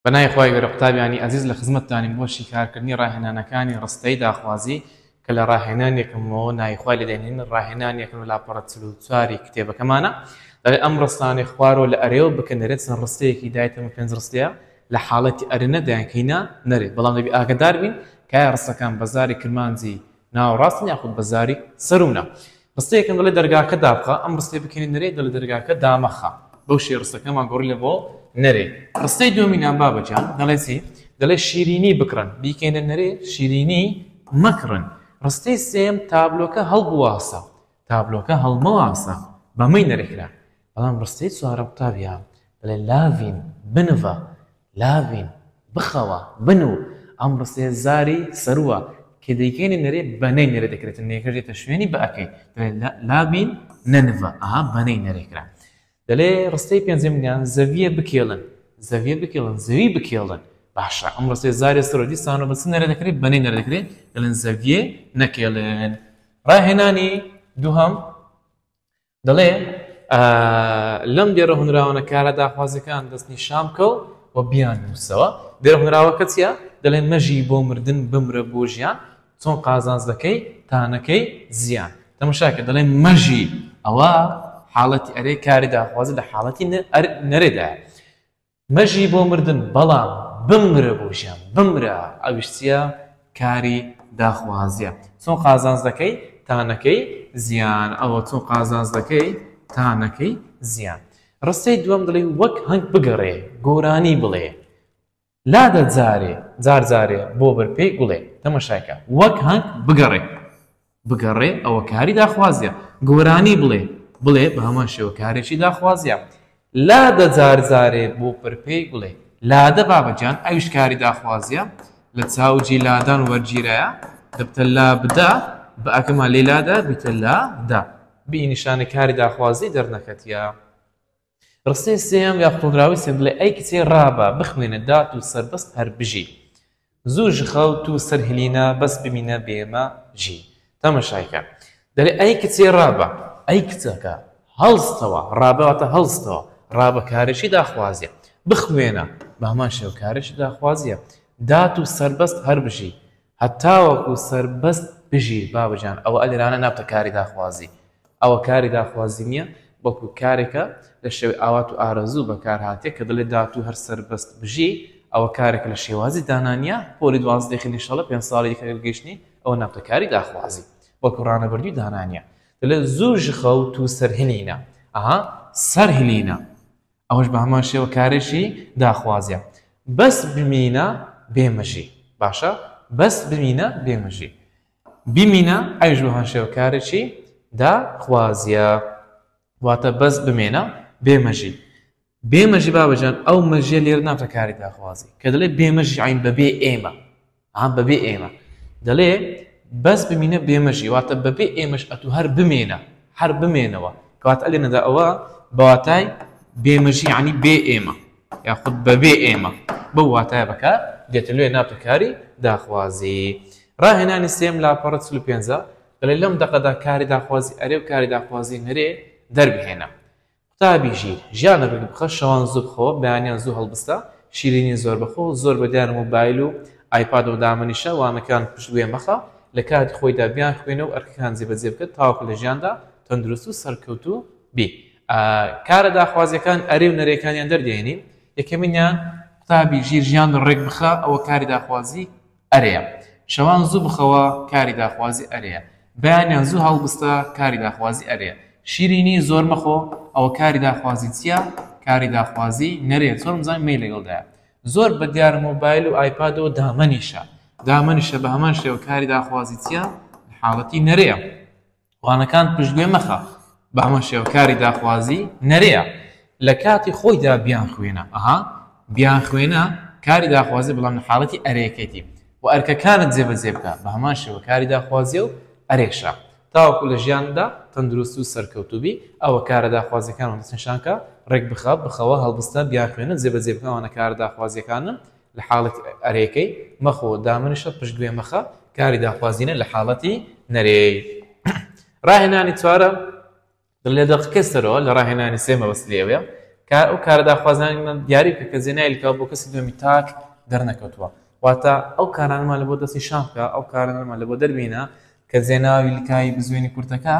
بە ناوی خوای گەورە قوتابیانی ئەزیز لە خزمەتتانین بۆ شیکارکردنی ڕاهێنانەکانی ڕستەی داخوازی کە لە ڕاهێنان یەکەمەوە ناوی خوای لێ دەهێنین ڕاهێنان یەکەم لە لاپەڕە 44 ی کتێبەکەمانە دەڵێ ئەم ڕستانەی خوارەوە لە ئەرێوە بکە نەرێ چەند ڕستەیەکی دایتەمە پێنج ڕستەیە لە حاڵەتی ئەرێ نە دەیانکەینە نەرێ بەڵام دەبی ئاگادار بین کە ڕستەکان بە زاری کرمانجی ناوەڕاستن یاخود بە زاری سەروونە. ڕستەی یەکەم دەڵێ دەرگاکە دابخە، ئەم ڕستەیە بکەینە نەرێ دەڵێ دەرگاکە دامەخە. بەو شێوەیە ڕستەکەمان گۆڕی لە بۆ نەرێ. ڕستەی دووەمینان بابە گیان دەڵێ چی؟ دەڵێ شیرینی بکڕن، بیکەینە نەرێ شیرینی مەکڕن. ڕستەی سێیەم تابلۆکە هەڵبواسە، تابلۆکە هەڵمەواسە، بەمەی نەرێ کرا. بەڵام ڕستەی چوارەم قوتابیان دەڵێ لاڤین بنڤە، لاڤین، بخەوە، بنوو، ئەم ڕستەیە زاری سەرووە کە دەیکەینە نەرێ بە نەی نەرێ دەکرێتە نەیەکەش دێتە شوێنی بە ئەکەی دەڵێ لاڤین نەنڤە ئەها بە نەی نەرێ کرا دەلێ ڕستەی پێنجەمینیان زەویە بکێڵن زەویە بکێڵن زەوی بکێڵن باشە ئەم ڕستەیە زاری سەرووە دیسانەوە بە چ نەرێ دەکرێت بە نەی نەرێ دەکرێت دەڵێن زەویە نەکێڵن ڕاهێنانی دووهەم دەڵێ، لەم دێڕە هونراوانە کارە داخوازیەکان دەستنیشان بکە و بیاننووسەوە. دێڕە هونراوەکە چییە؟ دەڵێ مەژی بۆ مردن بمرە بۆ ژیان، چۆن قازانج دەکەی تا نەکەی زیان. تەمەشاکە دەڵێ مەژی، ئەوە حاڵەتی ئەرێ کاری داخوازی لە حاڵەتی نەرێدایە. مەژی بۆ مردن بەڵام بمرە بۆ ژیان بمرە ئەویش چیە کاری داخوازیە چۆن قازانج دەکەی تا نەکەی زیان ئەوە چۆن قازانج دەکەی تا نەکەی زیان ڕستەی دووەم دەڵێ وەک هەنگ بگەڕێ گۆرانی بڵێ لادە جارێ جار جارێ بۆ بەرپێی گوڵێ تەمەشایکە وەک هەنگ بگەڕێ بگەڕێ ئەوە کاری داخوازیە گۆرانی بڵێ بڵێ بە هەمان شێوە کارێکی داخوازیە لادە جار جارێ بۆ پرپێی گوڵێ لادە بابە گیان ئەویش کاری داخوازیە لە چاوگی لادان وەرگیرایە دەبتە لا بدە بە ئەکەمان لێ لادا بیتە لا دا بی نیشانەی کاری داخوازی دەرنەکەتیە. ڕستەی سێیەم یا قوڵراوی سێ بڵێ ئەی کچێ ڕابە بخوێنە دات و سەربەست هەر بژی زوو ژخەو تو سەر هلینە بەس بمینە بێمە ژی تەمەشای کە دەلێ ئەی کچێ ڕابە ئەی کچەکە هەڵستەوە ڕابە واتە هەڵستەوە ڕابە کارێکی داخوازیە بخوێنە بە هەمان شێوە کارێکی داخوازیە دات و سەربەست هەر بژی هەتاوەکو سەربەست بژی بابە گیان ئەوە ئەلێرانە نابتە کاری داخوازی ئەوە کاری داخوازی نییە بەڵکو کارێکە لە شێوەی ئاوات و ئارەزوو بەکار هاتیە کە دەڵێ داتوو هەر سەربەست بژی ئەوە کارێکە لە شێوازی دانانیە پۆلی دوازدەی خوێندی شەڵە پێنج ساڵی دیکە گەر گەیشتنی ئەوە نابتە کاری داخوازی بەڵکو ڕانەبردووی دانانیە دەڵێ زوو ژخەو تو سەرهلینە ئەها سەرهلینە ئەوەش بە هەمان شێوە کارێکی داخوازیە بەس بمینە بێ مەژی باشە بەس بمینە بێ مەژی بمینە ئەویش بە هەمان شێوە کارێکی داخوازیە واتە بەس بمێنە بێ مەژی بێ مەژی بابەجان ئەو مەژیە لێرە نابتە کاری داخوازی کە دەڵێ بێ مەژی عین بەبێ ئێمە ها بەبێ ئێمە دەڵێ بەس بمینە بێمەژی واتە بەبێ ئێمەش ئەتوو هەر بمێنە هەر بمێنەوە کەواتە لێنەدا ئەوە بەواتای بێمەژی یعنی بێ ئێمە یاخود بەبێ ئێمە بەو واتایە بەکار دێتە لێ نابتە کاری داخوازی ڕاهێنانی سێم لاپەڕە 45 دەڵێ لەم دەقەدا کاری داخوازی ئەرێ و کاری داخوازی نەرێ دەربهێنە قوتابی ژیر، ژیانت ڕێک بخە، شەوان زوو بخەوە، بەیانیان زوو هەڵبستە، شیرینی زۆر بخۆ، زۆر بە دیار مۆبایل و ئایپادەوە دامەنیشە، وانەکان پشت گوێ مەخە، لە کاتی خۆیدا بیانخوێنە و ئەرکەکان جێبەجێ بکە تاوەکو لە ژیاندا تەندروست و سەرکەوتوو بی. کارە داخوازییەکان ئەرێ و نەرێکانیان دەردێنین، یەکەمینیان، قوتابی ژیر ژیانت ڕێک بخە، ئەوە کاری داخوازی ئەرێیە. شەوان زوو بخەوە، کاری داخوازی ئەرێیە. بەیانیان زوو هەڵبستە، کاری داخوازی ئەرێیە. شیرینی زۆر مەخۆ، ئەوە کاری داخوازی چییە؟ کاری داخوازی نەرێیە. چۆن بزانین مەی لەگەڵدایە؟ زۆر بە دیار مۆبایل و ئایپادەوە دامەنیشە. دامەنیشە بە هەمان شێوە کاری داخوازی چییە؟ لە حاڵەتی نەرێیە. وانەکان پشتگوێ مەخە بە هەمان شێوە کاری داخوازی نەرێیە لە کاتی خۆیدا بیانخوێنە ئەها بیانخوێنە کاری داخوازی بەڵام لە حاڵەتی ئەرێکێتی و ئەرکەکانت جێبەجێ بکە بە هەمان شێوە کاری داخوازیە و ئەرێشە تاوەکو لە ژیاندا تەندروست و سەرکەوتوو بی ئەوە کارە داخوازیەکان دەستنیشان کە ڕێک بخە بخەوە هەڵبستە بیانخوێنە جێبەجێ بکە ئەوانە کارە داخوازیەکانن لە حاڵەتی ئەرێکەی مەخۆ دامنیشە پشتگوێ مەخە کاری داخوازینە لە حاڵەتی نەرێی ڕاهێنانی چوارە لە دەقەکەی سەرەوە لە ڕاهێنانی سێ مەبەست لێوەیە. کار ئەو کارە داخوازانە دیاری بکە کە جێناوی لکاو بۆ کەسی دووەمی تاک دەرنەکەوتووە. واتە ئەو کارانەمان لە بۆ دەستنیشان بکە، ئەو کارانەمان لە بۆ دەربینە کە جێناوی لکاوی بزوێنی کورتەکە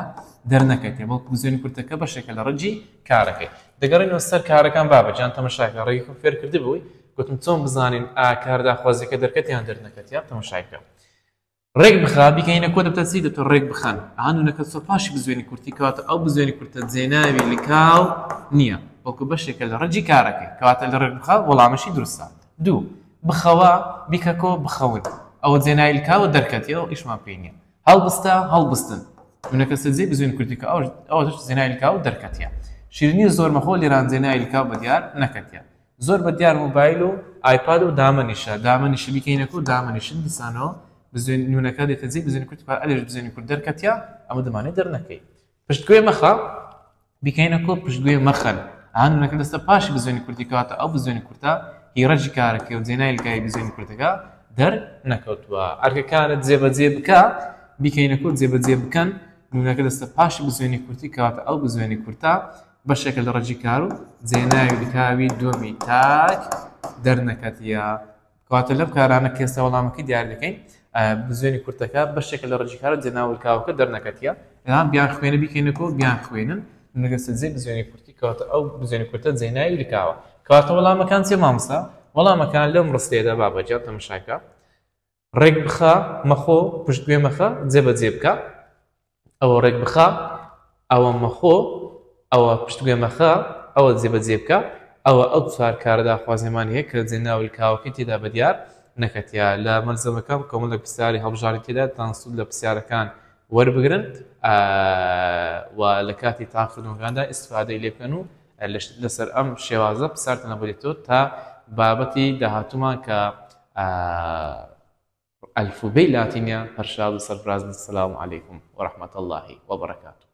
دەرنەکەتیە، بەڵکو بزوێنی کورتەکە بەشێکە لە ڕەگی کارەکەی. دەگەڕێینەوە سەر کارەکان بابە گیان تەمەشاکە ڕێگەکەم فێر کردبووی گوتم چۆن بزانین ئا کار داخوازیەکە دەرکەت یان دەرنەکەتیە تەمەشای بکە. ڕێک بخە بیکەینە کۆ دەبتە چی دەتۆ ڕێک بخەن ئەها نونەکە چۆ پاشی بزوێنی کورتی کەواتە ئەو بزوێنی کورتە جێناوی لکاو نییە بەڵکو بەشێکە لە ڕەگی کارەکەی کەواتە لە ڕێک بخە وەڵامەشی دروستە دوو بخەوە بیکە کۆ بخەون ئەوە جێناوی لکاوە دەرکەتی ئەو ئیشمان پێی نییە هەڵبستە هەڵبستن نونەکە سەرجێی بزوێنی کورتی کە ئەوە جێناوی لکاو دەرکەتیە شیرینی زۆر مەخۆ لێران جێناوی لکاو بەدیار نەکەتیە زۆر بە دیار مۆبایل و ئایپاد و دامەنیشە دامەنیشە بیکەینە کو دامەنیشن دیسانەوە بزوێن نونەکە دێتە جێی بزوێنی کورد پار ئەلێش بزوێنی کورد دەرکەتیا ئەمە دەمانێت دەرنەکەی پشتگوێ مەخە بیکەینە کۆ پشتگوێ مەخەن ئەها نونەکە دەستە پاشی بزوێنی کوردی کەواتە ئەو بزوێنی کورتە هی ڕەگی کارەکەی و جێناوی لکاوی بزوێنی کورتەکە دەر نەکەوتووە ئەرکەکانت جێبەجێ بکە بیکەینە کۆ جێبەجێ بکەن نونەکە دەستە پاشی بزوێنی کورتی کەواتە ئەو بزوێنی کورتە بەشێکە لە ڕەگی کار و جێناوی لکاوی دووەمی تاک دەرنەکەتیە. کەواتە لەم کارانە کە ئێستا وەڵامەکەی دیاری دەکەین بزوێنی کورتەکە بەشێکە لە ڕەگی کار و جێناو لکاوەکە دەرنەکەتیە. بیان خوێنە بیکەینە کۆ بیان خوێنن نەگەسە جێ بزوێنی کورتی کەواتە ئەو بزوێنی کورتە جێناوی لکاوە. کەواتە وەڵامەکان چیە مامۆستا؟ وەڵامەکان لەم ڕستەیەدا بابە گیان تەمەشاکە. ڕێک بخە مەخۆ پشتگوێ مەخە جێبەجێ بکە ئەوە ڕێک بخە ئەوە مەخۆ ئەوە پشتگوێ مەخە ئەوە جێبەجێ بکە ئەوە ئەو چوار کارە داخوازیمان هەیە کە جێناو لکاوەکەی تێدا بەدیار نەکەتیا لە مەلزەمەکەم کۆمەڵێک پرسیاری هەڵبژاردنی تێدا تان سوود لە پرسیارەکان وەربگرن و لە کاتی تاقیکردنەوەکاندا ئیسفادەی لێ بکەن و لەسەر ئەم شێوازە پرسیارتان بۆ دێتەوە تا بابەتی داهاتوومان کە ئەلفوبێی لاتینیە هەر شاد و سەرفراز بن سلام علیکم ورحمة اللە وبرکاته.